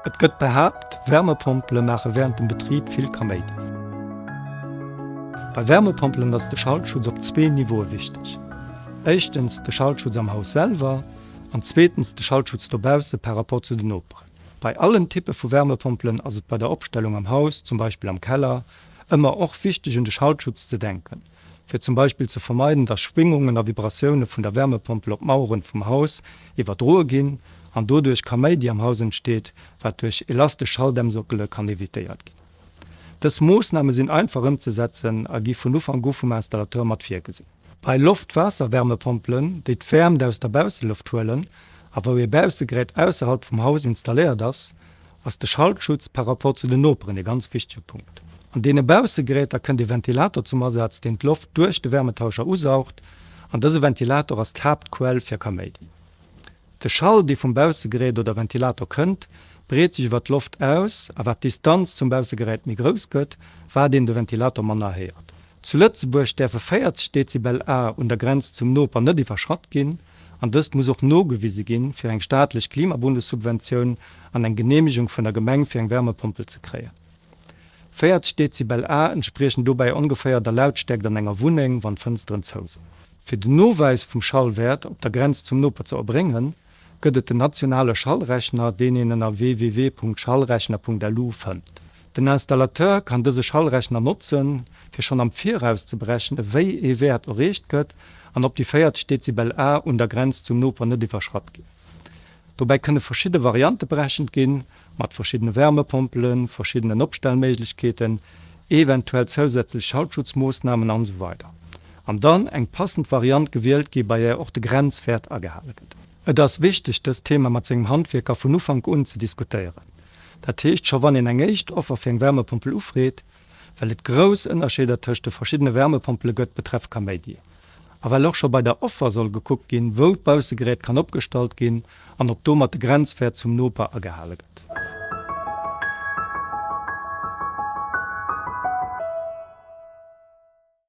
Et gëtt behaapt, Wärmepompele maache wärend dem Betrib vill Kaméidi. Bei Wärmepompelen ass de Schaltschutz op zwee Niveaue wichteg. Éischtens de Schaltschutz am Haus selwer an zweetens de Schaltschutz dobausse par rapport zu den Noperen. Bei allen Typpe vu Wärmepompelen ass et bei der Opstellung am Haus, zum Beispill am Keller, ëmmer och wichteg un de Schaltschutz ze denken, fir zum Beispill ze vermeiden, dass Schwingungen a Vibratioune vun der Wärmepompel op d'Maueren vum Haus iwwerdroe ginn an doduerch Kaméidi am Haus entsteet, wat duerch elastesch Schalldämmsockele kann evitéiert ginn. Dës Moossname sinn einfach ëmzesetzen a gi vun Ufank u vum Installateur mat virgesinn. Bei Loft-Waasser-Wärmepompelen, déi d'Wäermt aus der Bausseloft huelen a wou ee Baussegerät ausserhalb vum Haus installéiert ass, ass de Schaltschutz par rapport zu den Noperen ee ganz wichtege Punkt. An deene Baussegeräter kënnt ee Ventilator zum Asaz, deen d'Loft duerch de Wärmetauscher usaugt, an dëse Ventilator ass d'Haaptquell fir Kaméidi. De Schall, dee vum Baussegerät oder Ventilator kënnt, breet sech iwwer d'Loft aus, a wat d'Distanz zum Baussegerät méi grouss gëtt, wat een de Ventilator manner héiert. Zu Lëtzebuerg däerfe 40 Dezibel A un der Grenz zum Noper net iwwerschratt ginn, an dëst muss och nogewise ginn, fir eng staatlech Klimabonussubventioun an eng Geneemegung vun der Gemeng fir eng Wärmepompel ze kréien. 40 Dezibel A entspriechen dobäi ongeféier der Lautstäerkt an enger Wunneng, wann d'Fënsteren zou sinn. Fir den Nowäis vum Schallwäert op der Grenz zum Noper ze erbréngen, gëtt et den nationale Schallrechner, deen een ënner www.schallrechner.lu fënnt. Den Installateur kann dëse Schallrechner notzen, fir schonn am Viraus ze berechnen, wéi ee Wäert erreecht gëtt an ob déi 40 Dezibel A un der Grenz zum Noper net iwwerschratt ginn. Dobäi kënne verschidde Variante berechent ginn, mat verschiddene Wärmepompelen, verschiddenen Opstellméiglechkeeten, eventuell zousätzlech Schaltschutzmoossnamen an esou weider An dann eng passend Variant gewielt gi bei där och de Grenzwäert agehale gëtt. Et ass wichteg dëst Thema mat sengem Handwierker vun Ufank un ze diskutéieren. Dat heescht scho wann een eng éischt Offer fir eng Wärmepompel ufreet, well et grouss Ënnerscheeder tëscht de verschiddene Wärmepompele gëtt betreff Kaméidi. A well och scho bei der Offer soll gekuckt ginn, wou d'Baussegerät kann opgestallt ginn an ob domat de Grenzwäert zum Noper agehale gëtt.